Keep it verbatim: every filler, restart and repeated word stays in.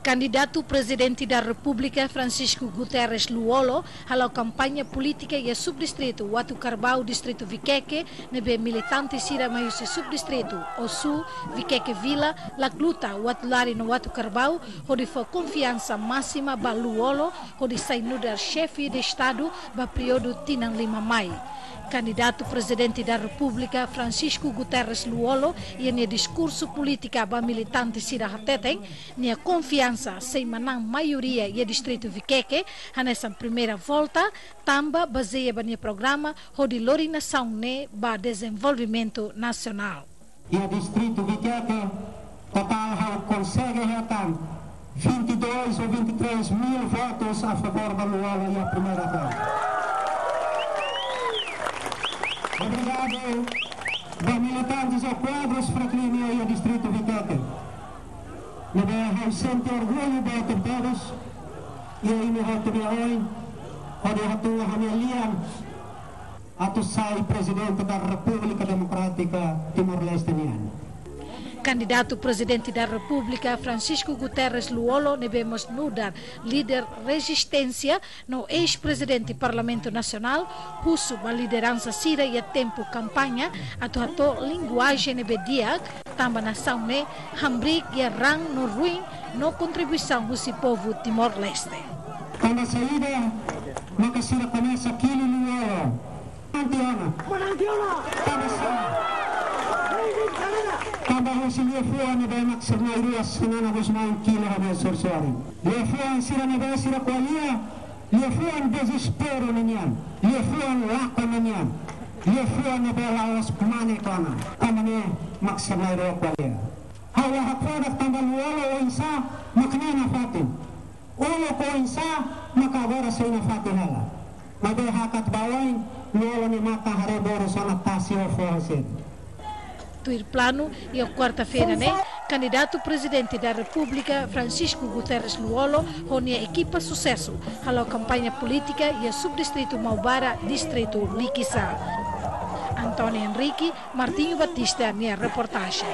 Kandidatu Prezidente da Repúblika Francisco Guterres Lú-Olo hala'o kampaña polítika iha subdistritu Uatucarbau, distritu Viqueque, ne'ebé militante sira mai husi subdistritu Osu, Viqueque Vila, Lacluta, Uatulari no Uatucarbau, hodi fó konfiansa másima ba Lú-Olo hodi sai nu'udar xefe de Estadu ba períodu tinan lima mai. Kandidatu Prezidente da Repúblika Francisco Guterres Lú-Olo iha nia diskursu polítika ba militante sira hateten, nia konfiansa sei manán maioria iha distritu Viqueque hanesan primeira volta, tanba bazeia ba nia programa hodi lori nasaun ne'e ba dezenvolvimentu nasionál. Iha distritu Viqueque, totál ha'u konsege hetan vinte e dois ou vinte e três mil votos a favor ba Lú-Olo iha primeira ronda. Obrigadu ba militantes ou kuadrus Fretilin iha distritu Viqueque. Ne'ebé ha'u sente orgullu ba todos. Iha imi hotu nia oin, hodi hatudu ha'u-nia lian atu sai Prezidente da Repúblika Demokrátika Timor-Leste nian. Kandidatu Prezidente da Repúblika Francisco Guterres Lú-Olo ne'ebé mós nu'udar líder rezisténsia no eis-prezidente Parlamentu Nasionál husu ba lideransa sira iha tempu kampaña atu hato'o linguajen ne'ebé di'ak, tanba nasaun ne'e hamriik iha raan no ruin no kontribuisaun husi povu Timor-Leste. Tanba saida maka sira komesa kilu Lú-Olo? Manán tiha ona. Manán tiha ona. Tanba sá? Tanba husi liafuan ne'ebé mak sira na'in-rua, Xanana Gusmão kilu ha'u-nia sorin-sorin. Liafuan sira ne'ebé sira ko'alia, liafuan dezesperu ninian, liafuan lakon ninian, liafuan ne'ebé la'ós mane kona. Tanba ne'e mak sira na'in-rua ko'alia. Ha'u hakfodak tanba Lú-Olo oinsá mak ne'e nafatin. Olo ko oinsá maka agora sei nafatin hela. Maibé hakat ba oin, Lú-Olo nia matan haree borus ona tasi ho foho seluk. Tuir planu, iha kuarta-feira ne'e, kandidatu Prezidente da Repúblika Francisco Guterres Lú-Olo ho nia ekipa susesu hala'o kampaña polítika iha subdistritu Maubara, distritu Likisá. António Henrique, Martinho Batista, nia reportajen.